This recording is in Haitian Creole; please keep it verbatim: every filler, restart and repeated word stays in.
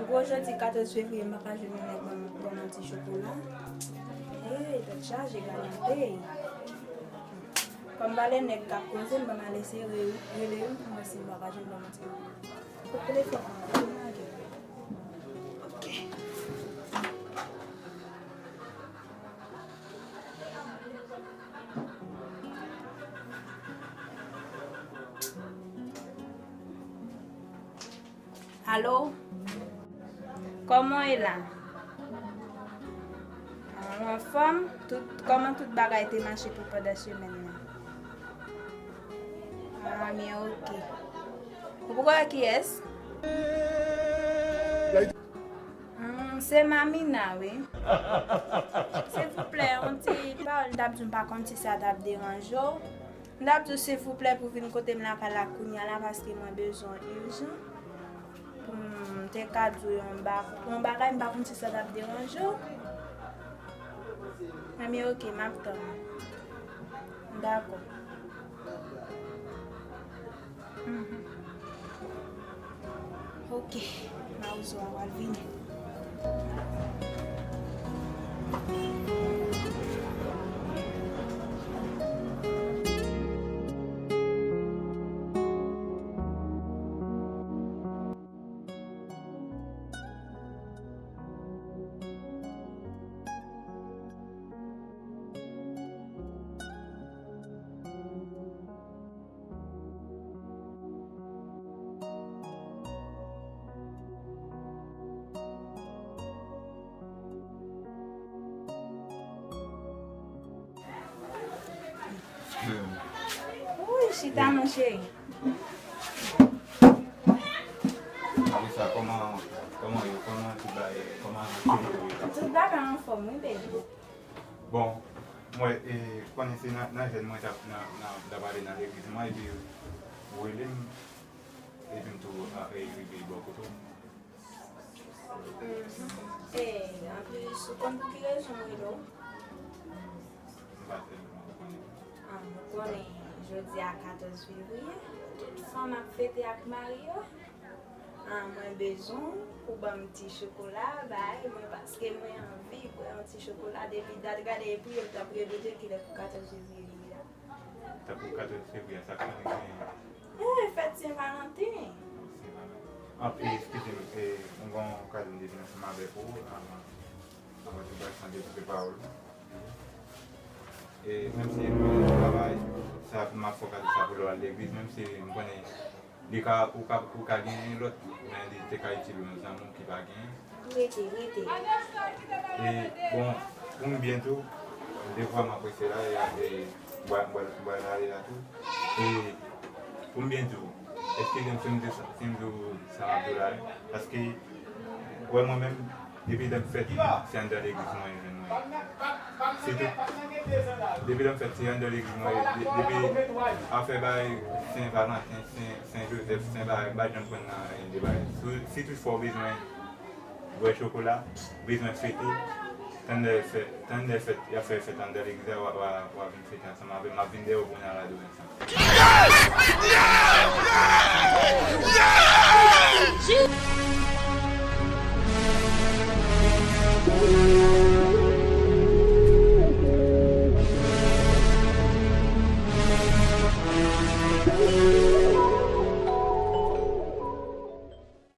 Bon, jodi katòz fevriye, m pa ka jwenn yon nèg ban m, ban m yon ti chokola. Ey, tèt chaje, gade yon peyi. Kòm m pa le nèg k ap koze, m ban m al eseye re-, rele youn pou m wè si m pa ka jwenn ban m yon ti chokola. Kout telefòn nan, kout nan gen. Ok. Alo? Kòman w ye la? Ah, ou anfòm? Tout, kòman tout bagay te mache pou pandan semèn nan? Ah, byen, ok. Ou poko wè kiyès? Hmm, se Mamina, wi. Silvouplè, yon ti pawòl m t ap di w, m pa konn si sa t ap deranje w. M t ap di w silvouplè pou vin kote m lakay la kounye a la, paske mwen bezwen w ijan. Pou m te ka di w yon ba-, yon bagay, m pa konn si sa t ap deranje w. Ebyen, ok, m ap tann ou. Dakò. Mhm. Ok, Mawozo a pral vini. Wi, chita, mon cheri. Apre sa, kòman, kòman yo, kòman tout bagay, kòman tout bagay anfòm, wi, baby. Bon, mwen, e, konnen se nan, nan jèn mwen t ap, nan, nan, t ap ale nan legliz mwen, epi ou rele m, epi m tou, a, e, rive bò kote w. Mhm. E, anplis, ou konn pou ki rezon m rele w? M pa tèlman konnen. Ah, nou konnen jodi a katòz fevriye, tout fanm ap fete ak mari yo. Ah, mwen bezwen w pou ban m ti chokola, bay mwen, paske mwen anvi pran yon ti chokola depi dat, gade, epi yo t ap repete kilè pou katòz fevriye vini la. Tankou katòz fevriye, sa konnen genyen. Eh, fèt Sen Valanten. Sen Valanten. Anpil, eskize m, eh, m gen yon kado m te vin ansanm avèk ou, avan, avan tout bagay, san detoupe pawòl ou. E menm si nou travay, sa m ap fè w kado sa pou lè w al legliz, menm si m konnen li ka, ou ka, ou ka genyen lòt, men li te ka itil yon zanmi w ki pa genyen. Rete, rete. E, bon, pou m byen tou, m te vrèman prese la, e, e, m pral, m pral, m pral ale la tou. E, pou m byen di w, eskize m si m di sa, si m di w sa m ap di w la, paske, wè, mwen menm, depi lè m fèt, se anndan legliz mwen jwenn mwen. Se tou. Depi lè m fèt, se anndan legliz mwen ye. De-, depi afè bay Sen Valanten, Sen, Sen Jozèf, Sen bagay, m pa janm pran nan anyen de bagay. Si, si toutfwa w bezwen bwè chokola, bezwen fete, tann lè fèt, tann lè fèt, y ap fè fèt anndan legliz la, w a, w a, w a vin fete ansanm avè m, m ap vin dèyè w pou n al adore ansanm.